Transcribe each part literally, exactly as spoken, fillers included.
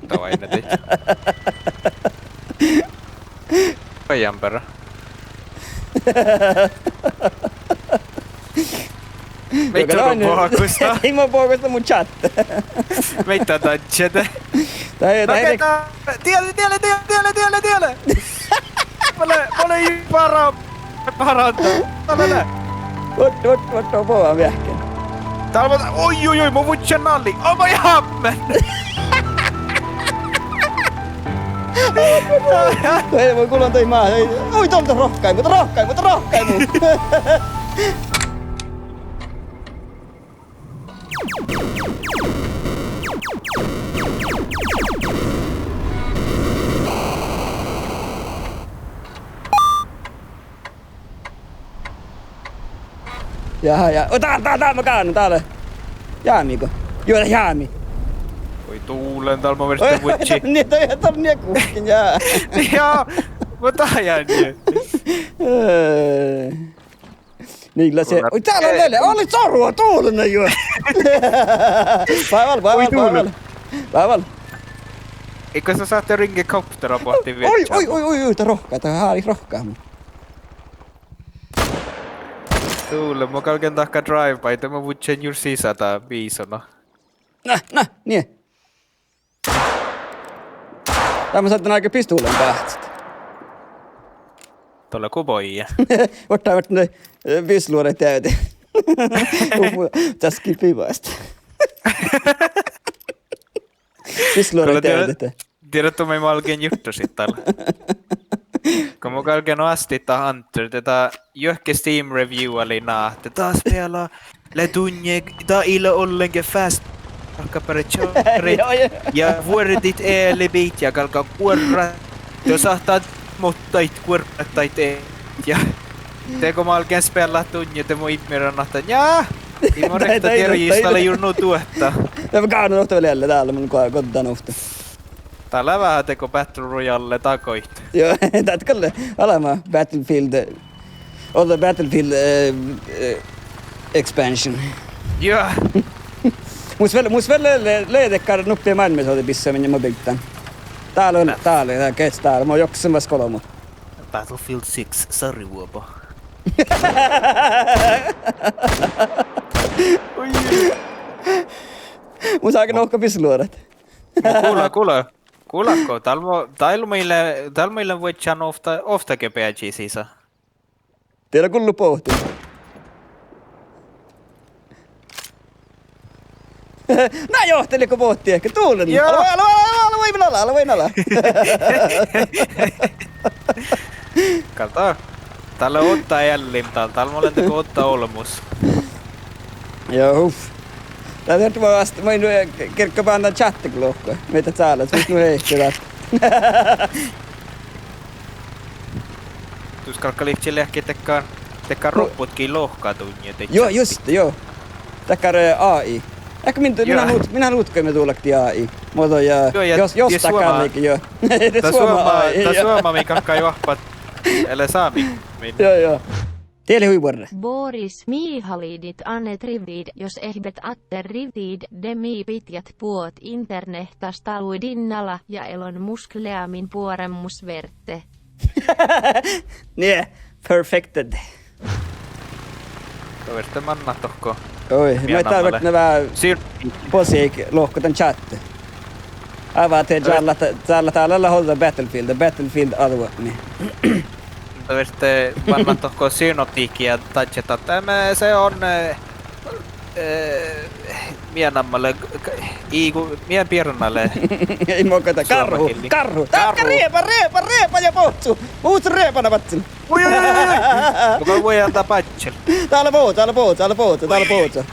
Dovai ne dieid. Vai jambera. Mii čuođu bohkos? Ei, ma bohkos mu čat. Mii dat dadjede? Dat, dat, diele, diele, diele, diele, diele, diele. Mun lea, mun lea bara, bara dat. Dale, dale. Vuot, vuot, vuot, vuo, vuo, veahkkin. Dál mun, oi, oi, oi, mun vuodjin nalli. Oh my god, man. Ei, mun kulan tai maa, ei. Oi, tolta rohkaimu, rohkaimu, rohkaimu. Jaa, jaa. Oi, dál, dál, dál, ma gánen, dál. Jámi go. Juo, jámi. Oi, dulen, dál mo verte vuodji. Nie, dat, dat nie kuhkin, jaa. Jaa, ma daján. Eh. Niila se. Oi, dál lea, lea, lea. Ole soru, dulen juo. Bávval, bávval, bávval. Bávval. Ii go sáhte ringe koptera boahtin viežžat? Oi, oi, oi, oi, dat rohká, dat hálit rohká. Dule, mo galgen dahká drive-by, de mo vuodjen jur sisa dat bisona. Na, na, nie. Dál mo sáhtán áigge pistolan báhcit. Dole go boije. Vuortán, vuortán, eh, bisluoraid deavdit. Uu, das gilpii báhcit. Bisluoraid deavdit. Dieđát, dieđát, mii galgen jurddašit dál. Go mun galgen oastit dat Enter, de dat juohke Steam review lei ná ahte dat spela lea dunje, dat ii lean ollengi fast, ahte bare čorit ja vuordit ealibbiid ja galgá guorrat. De sáhttá mottai guorrat daid e-, ja de go mun galgen speallat dunje, de mun ibmiran ahte njá, ii mo rekta dieđe, jus dat lea jur nu duohta. Ja mun gánen ovtta vel ealle, dál mun go-, goddan ovtta. Dat lea veahá dego Battle Royale dagoit. Juo, dat gal lea olema Battlefield, eh, ođđa Battlefield, eh, eh, expansion. Juo. Mus vel, mus vel lea, lea dakkár nuppi máilmmis ođđa bissu mii mo byggen. Dál lea, dál lea, dál gehččá, dál mo joksen vas golbma. Battlefield six, sarjuvuoba. Mus áigge nohká bisluoraid. Gula, gula. Gula go, dál mo-, dál mii lea, dál mii lea vuodján ovtta, ovtta ge beažžii sisa. Dieđát gullu bohtin. Na jo, dat lea go bohtii, ii dulen. Jaa. Ala, ala, ala, ala, ala, ala, ala. Gal dat. Dál lea ođđa eallim dál, dál mo lean dego ođđa olbmos. Jaa, uf. Dat ii leat mo vasta, mo in, eh, gergga bánnán čatteglohka. Mii dat sálet, mus nu ehte dat. Dus galgá lihkkat leahkit dakkár, dakkár robotgii lohkat dunje, didjiide. Juo, just, juo. Dakkár, eh, A I. Ehkat min, min han ut-, min han utkai me dulakti A I. Muhto ja, juo, ja jos, jos dat suoma, galgá, juo. Dat suoma, dat suoma mii galggai oahppat, ele sámi min. Juo, juo. Dat lea hui buorre. Boris, mii haliidit anet riviid, jos ehpet atte riviid, de mii bidjat buot internehtas daluid din nala ja Elon Musk lea min buoremus verte. Nie, perfected. Dat verte mannat dohko. Oi, mii dál verte veahá boasiid lohkat dan čátte. Ává, de čállat, čállat dál lea ođđa Battlefield, Battlefield alueapmi. Dat verte mannat dohko synoptikki ja dadjet ahte, eh, se on, eh, eh, mii namma lea, ii go, mii birra lea. Ii mo go dat, gárhu, gárhu. Dakka riepa, riepa, riepa ja bohccu. Bohccu riepa na badjel. Oi, oi, oi, oi. Mun gal vuojan dat badjel. Dál lea bohccu, dál lea bohccu, dál lea bohccu, dál lea bohccu.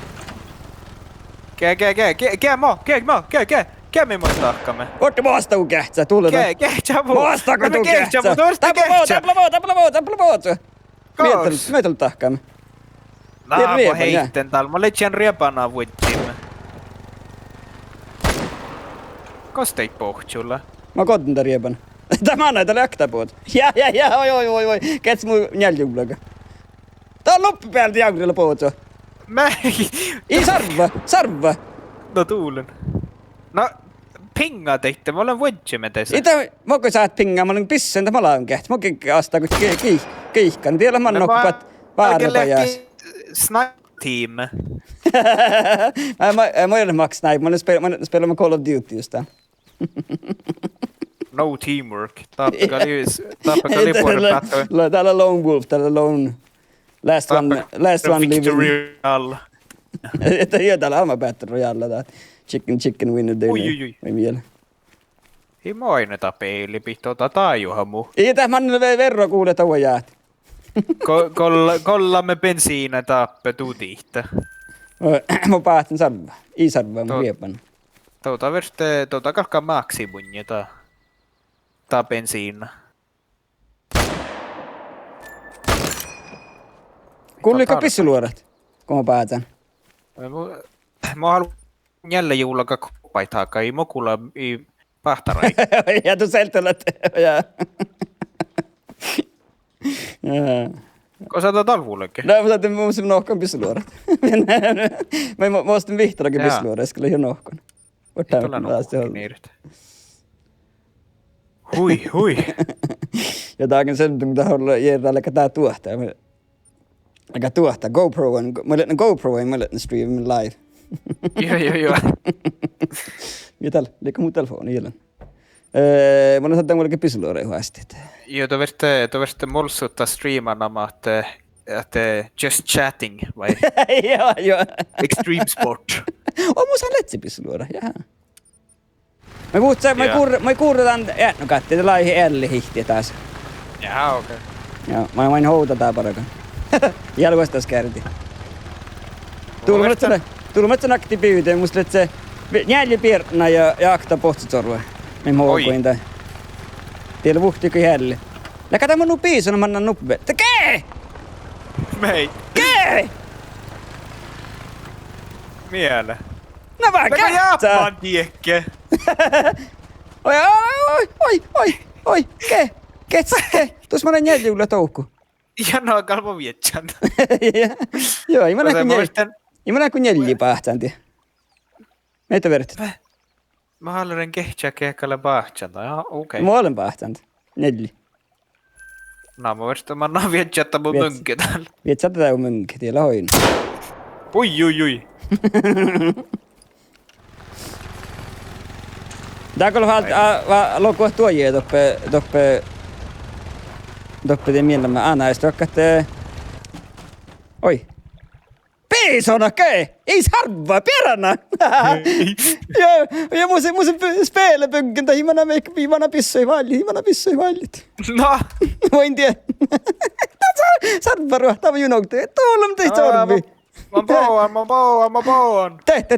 Ge, ge, ge, ge, ge mo, ge mo, ge, ge, ge mii mo dahkáme? Orte moasta du geahččat, dule dat. Ge, geahččat mu. Moasta go du geahččat? Tápla bohccu, tápla bohccu, tápla bohccu. Mii dat dahkáme? Na, mo heiten dál, mo ledjen riebana vuodjime. Gos dat bohčču lea? Mo godden dat riebana. Dat manai, dat lea okta bohccu. Ja, ja, ja, oi, oi, oi, oi. Geahččat mu njealjuglaga. Dat lea loppabealde jáŋgri lea bohccu. Ii sárvva, sárvva. Na dulen. Na, piŋŋa daid, mo lean vuodjeme dasa. Ii dat, mo go sáhtát piŋŋa, mo lean bissan dat mo lean geahččat. Mo ge-, ge-, asta go ge-, ge-, geahččat. Dieđát man, no, nokko, ma-, bat-, várra bajás. Snipe team. Mo, mo, mo ii leat mak snipe, mo lean spel-, mo lean spelama Call of Duty just dan. No teamwork. Dáppe gal ii, dáppe gal ii buorre battle. Dál lea lone wolf, dál lea lone. Last one, last one living. Victory Royale. Dat, ja, dál lea álbmot battle royale, dat. Chicken, chicken winner dinner. Oi, oi, oi. Vai miel. Ii mo oidne dáppe ealibehtet, dat, dat juohke mu. Ii dat man ve-, verro guhte dat vuojat. Go-, golla-, gollaime bensiinna dáppe du dihte. Mo báhcen sarvva. Ii sarvva, mo rieban. Dovdá fertet, dovdá galggat máksimuin dat, dat bensiinna. Gullit go bisseluorat, go mo bázán? Mo, mo háliidan njeallje juvlaa koppaid hákit, ii mo gula, ii báhtára. Ja du selttelet, ja. Ja. Gosa dat dál vulge? Na, mun ahte mun mus nohkan bisseluorat. Mun, mun, mun ostin vihttalogi bisseluorat, skal jo nohkan. Ii ole nohkan niret. Hui, hui. Ja dagen sendung dat olla, ja dat leat dat duohta. Leat duohta, GoPro on, mun lean GoPro, mun lean stream live. Juo, juo, juo. Ja dál, leat mu telefovdna ieš. Eh, mun lean sáttan vuolgit bisseluoraid vuostit. Juo, dat fertet, dat fertet molsut dat streama namma ahte, ahte just chatting, vai? Juo, juo. Extreme sport. Oh, mus lea ledje bisseluora, jaa. Mun guhte, mun gurre, mun gurre dan eatnogatti, dat lei ealli hihtti das. Jaa, okei. Ja, mun, mun ovddan dat bargan. Ja vuosttaš gárdi. Dul mus lea, dul mus lea nakti bivde, mus lea, vi-, njeallje biernna ja, ja okta bohccučuorvu. Mii mo goin dat. Dieđusge vuhtii go ealli. Leago dat mu nu bison, man nuppe. Ge! Mii. Ge! Miele. Na, va geahččá! Jääpán diekko. Oi, oi, oi, oi, oi, ge, ge, ge. Tus manai njeallje juvla dohko. Ja na gal mo viežžan. Juo, ii manai go njeallje, ii manai go njeallje báhcán die. Mii dat fertet. Mo háliidin geahččat ge gal lea báhcán dat. Jaa, okei. Mo lean báhcán. Njeallje. Na mo ferten mannan viežžat dat mu muŋge dál. Viežžat dat mu muŋge, die lea oidne. Ui, ui, ui. Dat gal fal-, a, va-, logu duoje doppe, doppe, doppe de miella me ana esto akkat, eh, oi. Bisona ge! Ii sarvva, biernna! Ja, ja mus, mus spele byggen, dat ii manai, ii manai bissoid válljet, ii manai bissoid válljet. Na. Vuoi die. Dat sa-, sarvva ruohta, ma junogte. Dul mus de sorvi. Ma boan, ma boan, ma boan. Te, te,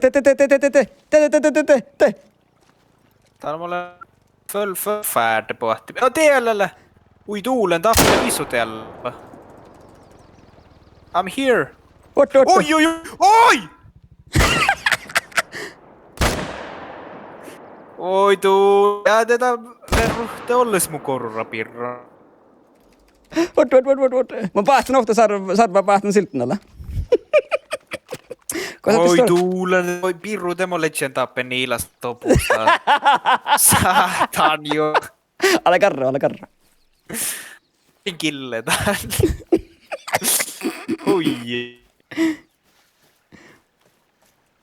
te. Dál mo lea fölfárdebahttit. Ja, diela lea. Ui, dulen, dáppe lea visot diela. I'm here. Otte, otte. Oi, oi, oi! Oi! Oi, du-, ja, de dat, de ruhte olles mu gorra birra. Otte, otte, otte, otte, otte. Mun báhcen ovtta sar-, sarvva báhcen siltnala. Oi, dulen, oi, birru, de mo ledjen dáppe niilas dopusa. Sáhtán juo. Ale garra, ale garra. Gille dán. Hui.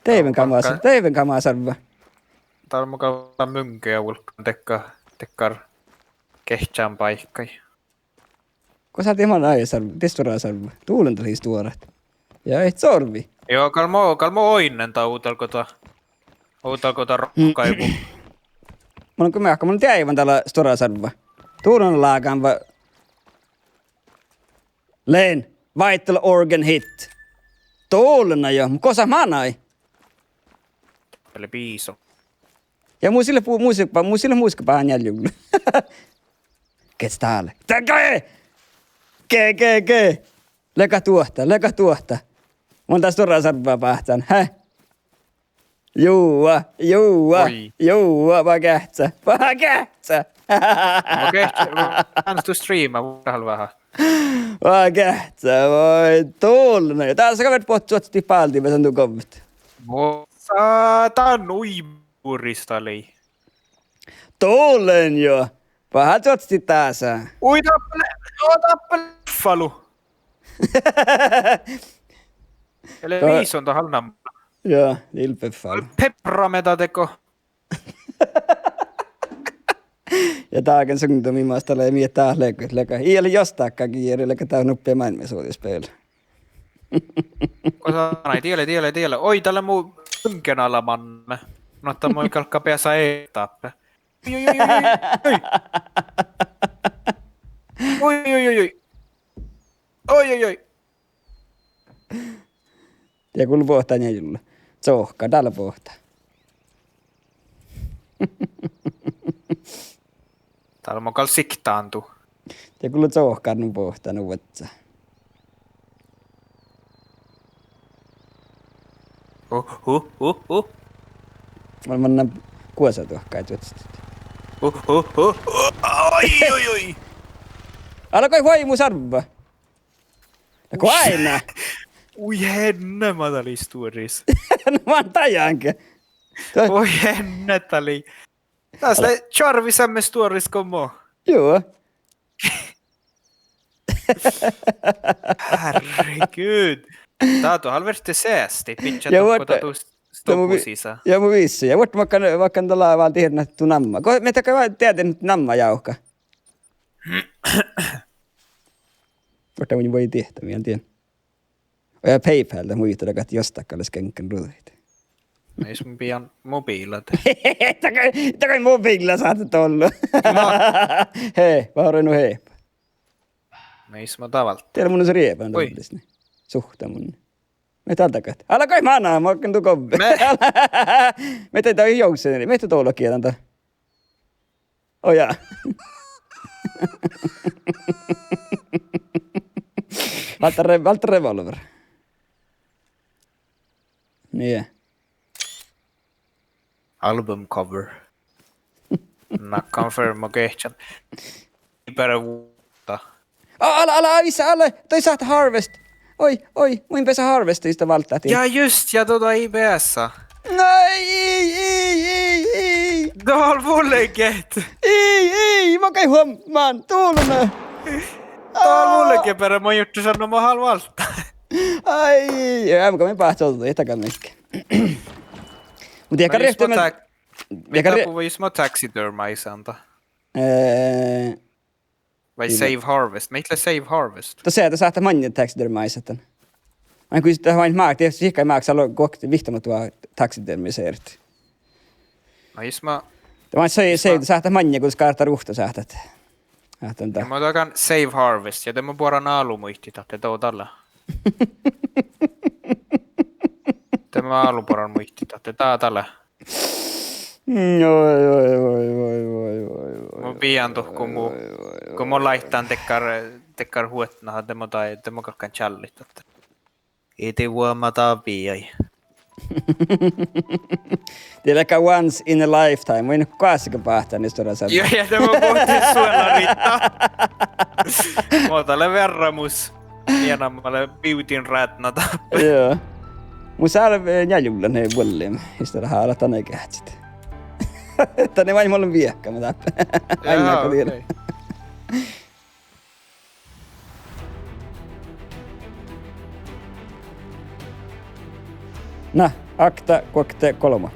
Deiven gamas, deiven gamas sarvva. Dál mo gal muŋge ja vulggan dakkár, dakkár geahččan báikái. Gosa dii manai sar-, dii stuorra sarvva? Dulen dat lei stuorra. Ja ii sorvi. Juo, gal mo, gal mo oidnen dat ovdal go dat, ovdal go dat rohkaibu. Mun go mearkkahan, mun deaivan dál lea stuorra sarvva. Dulen lágan va-, lean, vital organ hit. Dulen na jo, mun gosa manai. Lea biso. Ja mus ii leat bu-, mus ii leat ba-, mus ii leat mus ge báhcán njeallje juvla. Gets dál. Ge, ge, ge, ge. Leago duohta, leago duohta. Mun dás stuorra sarvva báhcán, hä? Juo, juo, juo, va geahččá, va geahččá. Okei, ma-, ma-, ánstu streama, vuorra veahá. Va geahččá, voi dulen. Dás gal fertet bohccučuođi báldi, vel son du govvet. Vo-, sa-, dan ui. Buris dat lei. Dolen jo. Baháš čuođi dása? Ui, dáppe lea, jo, dáppe lea falu. Ele Ko- viison dahal namma. Ja, lilbe falu. Pepra meda dego. Ja dagen songdomi mas dat lea mii dát leago, leago. Ii leat jostakkagieri, leago dat nuppi máilmmi suođi spel. Kos, nai, diele, diele, diele. Oi, dat lea mu ungen ala manne. No, dat mun galggan beasa e dáppe. Oi, oi, oi, oi, oi. Oi, oi, oi, oi. Oi, oi, oi. Ja gullo boahtá njeallje. Cohkkár, dál boahtá. Dál mo gal siktándut. Ja gullo cohkkár nu boahtá nu vuodjá. Hu, hu, hu, hu. Mun, mun lean guosaduohkái čuođi. Hu, hu, hu, hu. Oi, oi, oi. Ale goit vuoi mu sarvva. Na go ain. Ui, henne, ma dalle stuoris. No, mun dajánge. Oi, henne, dat lei. Das lea čoarvvi seamma stuoris go mo. Juo. Herregud. Dát du alverte seasti, bidjat Ja dohko vuorte, dat du ja mu vi-, stobusisa. Ja mu vissi. Ja vuorte makkár, makkár dat lea váldit ieš du namma. Go, mii dat gal dieđát namma jávka. Vuorte mun vuoi diehtamiin, dien. Ja PayPal, dat muittán dakkár jostakkalis geaŋkan ruđaid. Na jus mun bijan mobiila. Dakkár, dakkár mobiila sáhtát ollu. No. Hei, várra nu hei. Na jus mun dávalt. Diela mun rieban Ui. Doallis, ni. Suhta mun. Mii dál dagat. Ale goit mana, ma galgen du gobbe. Me- Mii dál daid jousen, mii dál dola gieđan dat. Oh, jaa. Válddá re-, válddá revolver. Nie. Album cover. Na confirm ma gehčan. Iberevuohta. Á, ale, ale, ale, vissa, ale, dohko sáhtát harvest. Oi, oi, mun in beasa harvesta, jus dat válddá. Ja just, ja dohko ii beasa. Nei, ii, ii, ii, ii. Dál vulge. Ii, ii, ma gal huoman, dulme. Dál vulge, bere mun jurddašan nu mo han válddá. Ai, ja, mun gal báhcen, dat gal mihkke. Muhto ja, ma gal jus rehte ma men- tak-, ja, gal re- Mii dáppe jus ma taxidermisan dat. Eh, Vai Ii leat. Save harvest? Mii leat save harvest? Dasa, dasa sáhtát maŋŋel taxidermisat dan. Maŋŋel kui dat oaidná máŋga, de sihkkai máŋga sál guokte vihttamat duhát taxidermiseret. No jus ma-, De maŋŋel sa-, jus ma- save, sáhtát maŋŋel, go skártá ruhta sáhtát. Sáhtát ja dat. Ma dagan save harvest, ja de mo boaran álo muitit ahte dá dalle. De mo álo boaran muitit ahte dá dalle. Mm, oi, oi, oi. Mun bijan dohko mu, go mo láittán dakkár, dakkár huotna, de mo dá, de mo galggan čállit ahte. Ii de vuoma dá bijai. Dieđusge once in a lifetime, mun in goassege báhcán, jus duorasan. Ja, ja de mo bohten suolarit. Mo dat lea vearramus. Miena ma lea bivdin rádna dáppe. Joo. Mus álvá, eh, njeallje ullan he vuollim, jus dat hálat dan geahččat. Dan maid mun lean viehkama dáppe. Jaa, okei. Na, akta, guokte, golbma.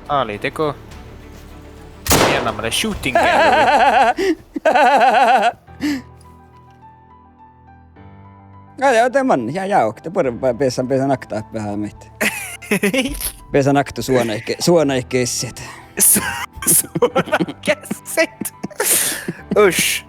Ali, dego. Miena ma lea shooting gallery. Ja, ja, de man, ja, ja, ok, de buorre, beasan, beasan akta, beasan mihkke. Beasan akta suonaid ge-, suonaid gessat. Su-, suonaid gessat. Uš.